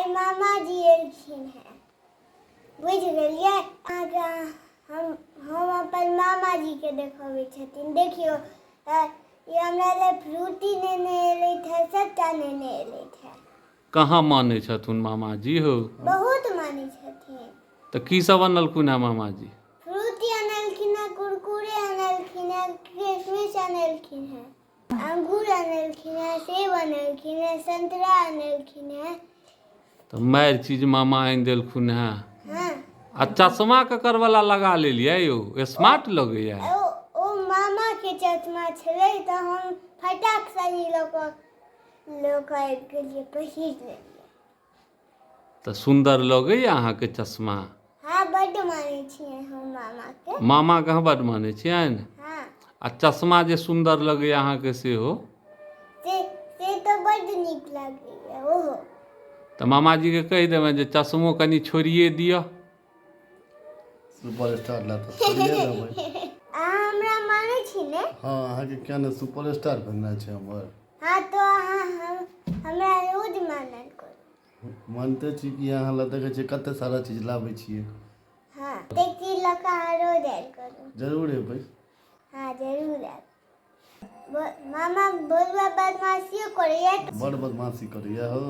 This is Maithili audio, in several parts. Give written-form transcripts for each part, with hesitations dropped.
आइ मामाजी एलखिन हेँ, बुझि गेलियै? अहाँके हम अपन मामाजीके देखबै छथिन। देखियौ, ई हमरा लए फ्रूटी नेने एलथि हेँ, सभटा नेने एलथि हेँ। कहाँ मानै छथुन मामाजी हौ? बहुत मानै छथिन। तऽ की सब अनलखुन हेँ मामाजी? फ्रूटी अनलखिन हेँ, कुरकुरे अनलखिन हेँ, किशमिश अनलखिन हेँ, अंगूर अनलखिन हेँ, सेब अनलखिन हेँ, संतरा अनलखिन हेँ। तऽ मारि चीज मामा आनि देलखुन हेँ। हँ। आ चश्मा ककर वाला लगा लेलियै यौ? स्मार्ट लगैया। ओ मामाके चश्मा छलै, तऽ हम फटाक सनी लऽ कऽ आबि गेलियै, पहिर लेलियै। तऽ सुन्दर लगैया अहाँके चश्मा? हँ, बड्ड मानै छियै हम मामाके। मामाके अहाँ बड्ड मानै छियनि? हँ। आ चश्मा जे सुन्दर लगैया अहाँके सेहो? से तऽ बड्ड नीक लगैया ओहो। तऽ मामाजीके कहि देबनि जे चश्मो कनि छोड़िए दिअ। सुपर स्टार ला तऽ छोड़िए देबै। अहाँ हमरा मानै छी ने? हँ, अहाँके किया ने, सुपर स्टार बनना छै हमर। हँ, तऽ अहाँ हमरा रोज मानल करू। मानते छी कि अहाँ लए देखै छियै कते सारा चीज लाबै छियै। हँ, एतेक चीज लऽ कऽ अहाँ रोज आयल करू। जरूर एबै। हँ, जरूर आयब। मामा बोलबा बदमाशियो करैया। बड़ बदमाशी करैया हौ,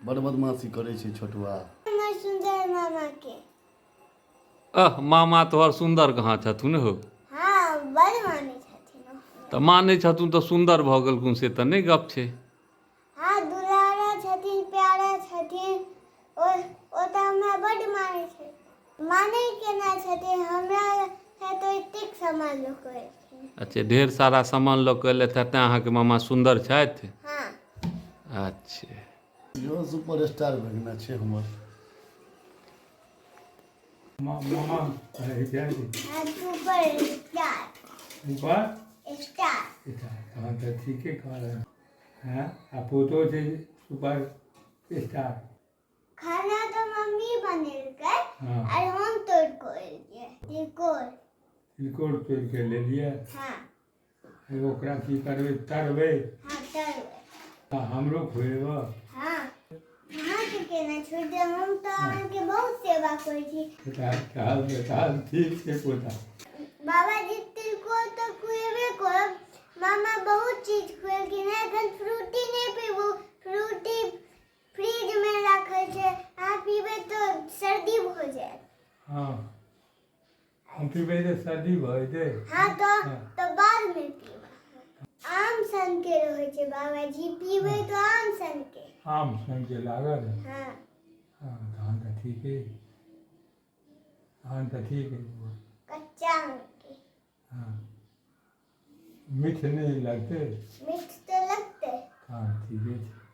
बड़ बदमाशी करै छै छोटुआ। हमर सुन्दर मामा के। अह, मामा तोहर सुन्दर कहाँ छथुन हौ? हँ, बड़ मानै छथिन ओ हमरा। तऽ मानै छथुन तऽ सुन्दर भऽ गेलखुन से तऽ नहि गप छै। हँ, दुलारा छथिन, प्यारा छथिन। ओ तऽ हमरा बड्ड मानै छै। मानै केना छथिन हमरा है तऽ एतेक सामान लऽ कऽ एलखिन। अच्छा, ढेर सारा सामान लऽ कऽ एलथि तेँ अहाँके मामा सुन्दर छथि? हँ। अच्छा। इहो सुपर स्टार भगना छै हमर। मामा कहै छै। हँ, सुपर स्टार। Super star. तहन तऽ ठीके कहल हैं, आ पोतो छै सुपर स्टार। खाना तऽ मम्मी बनेलकै आर हम तोड़ि कऽ एलियै तिलकोर। तिलकोर तोड़ि कऽ लेलियै? हँ। ओकरा की करबै, तरबै? हँ, तरबै। आ हमरो खुएबऽ? हँ, अहाँके केना छोड़ि देब, हम तऽ अहाँके बहुत सेवा करै छी। तहन ठीक छै पोता। बाबाजी, तिलकोर तऽ खुएबे करब, मामा बहुत चीज खुएलखिन हेँ। एखन फ्रूटी नहि पीबू, फ्रूटी फ्रिजमे राखल छै, अहाँ पीबै तऽ सर्दी भऽ जायत। हँ, हम पीबै तऽ सर्दी भऽ जेतै? हँ, तऽ बादमे पीब। आम सनके रहै छै बाबाजी, पीबै तऽ आम सनके। आम सनके लागल? हँ। हँ, तहन तऽ ठीके, तहन तऽ ठीक है। कच्चा आमके। हँ, मीठ नहि लगतै? मीठ तऽ लगतै। हँ, ठीके छै।